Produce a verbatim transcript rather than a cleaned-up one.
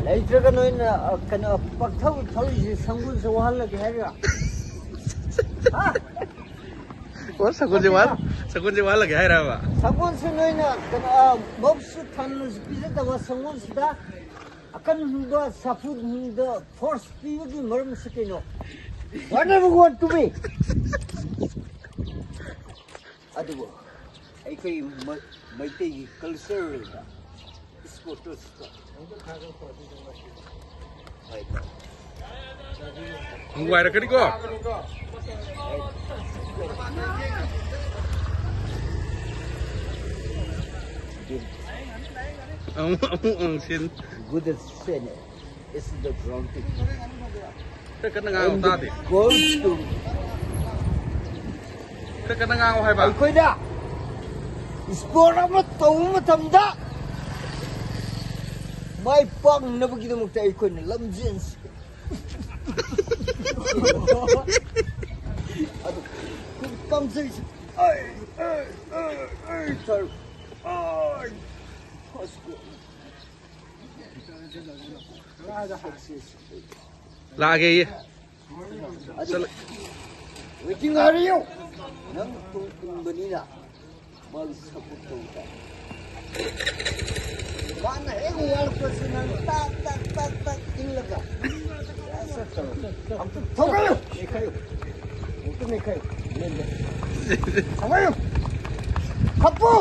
ꯂꯩꯇ꯭ꯔꯒ ꯅꯣꯏꯅ, ꯑ, ꯀꯩꯅꯣ, ꯄꯥꯛꯊꯧ ꯊꯧꯔꯤꯁꯦ ꯁꯪꯒꯣꯜꯁꯦ ꯋꯥꯍꯜꯂꯒꯦ ꯍꯥꯏꯔꯤꯔꯣ? ꯍꯥ? ꯑꯣ, ꯁꯒꯣꯜꯁꯦ ꯋꯥꯍꯜ-, ꯁꯒꯣꯜꯁꯦ ꯋꯥꯍꯜꯂꯒꯦ ꯍꯥꯏꯔꯕ? ꯁꯒꯣꯜꯁꯦ ꯅꯣꯏꯅ, ꯀꯩꯅꯣ, ꯑ, ꯃꯕꯨꯛꯁꯨ ꯊꯟꯅꯁꯨ ꯄꯤꯖꯗꯕ ꯁꯪꯒꯣꯜꯁꯤꯗ ꯑꯀꯟꯕ ꯁꯥꯐꯨꯗ ꯐꯣꯔꯁ ꯄꯤꯕꯒꯤ ꯃꯔꯝꯁꯤ ꯀꯩꯅꯣ? Whatever you want to be. ꯑꯗꯨꯕꯨ ꯑꯩꯈꯣꯏ ꯃ-, ꯃꯩꯇꯩꯒꯤ ꯀꯜꯆꯔꯗ ꯏꯁꯄꯣꯔꯠꯇ ꯅꯨꯡꯉꯥꯏꯔꯛꯀꯅꯤꯀꯣ? ꯑꯃꯨꯛ, ꯑꯃꯨꯛ, ꯑꯃꯨꯛ ꯁꯤꯟ꯫ Good as senior. It's the ground thing. ꯈꯔ ꯀꯟꯅ ꯉꯥꯡꯉꯨ, ꯇꯥꯗꯦ꯫ Goals to ꯈꯔ ꯀꯟꯅ ꯉꯥꯡꯉꯨ ꯍꯥꯏꯕ꯫ ꯑꯩꯈꯣꯏꯅ ꯏꯁꯄꯣꯔꯠ ꯑꯃ ꯇꯧꯕ ꯃꯇꯝꯗ ꯃꯥꯏ ꯄꯥꯛꯅꯕꯒꯤꯗꯃꯛꯇ ꯑꯩꯈꯣꯏꯅ ꯂꯝꯖꯦꯟ ꯑꯗꯨ ꯀꯝꯖꯩꯁꯦ꯫ ꯑꯩ, ꯑꯩ, ꯑꯩ, ꯑꯩ, ꯁꯔ, ꯑꯩ, ꯐꯥꯔꯁ ꯒꯣꯜ꯫ ꯂꯥꯛꯑꯒꯦꯌꯦ꯫ ꯑꯗꯨ ꯋꯦꯇꯤꯡ ꯍꯥꯏꯔꯤꯌꯨ꯫ ꯅꯪ ꯇꯨꯡ ꯏꯟꯕꯅꯤꯅ ꯃꯥꯒꯤ ꯁꯞꯄꯣꯔꯠ ꯇꯧꯕ ꯇꯥꯏ꯫ ꯃꯥꯅ ꯍꯦꯛ ꯋꯥꯔꯛꯄꯁꯤ ꯅꯪ ꯇꯥꯛ, ꯇꯥꯛ, ꯇꯥꯛ, ꯇꯥꯛ ꯏꯜꯂꯒ ꯑꯝꯇ ꯊꯧꯒꯠꯂꯨ꯫ ꯅꯦꯛꯈꯥꯏꯌꯨ꯫ ꯑꯝꯇ ꯅꯦꯛꯈꯥꯏꯌꯨ꯫ ꯊꯧꯒꯠꯂꯨ꯫ ꯈꯞꯄꯨ꯫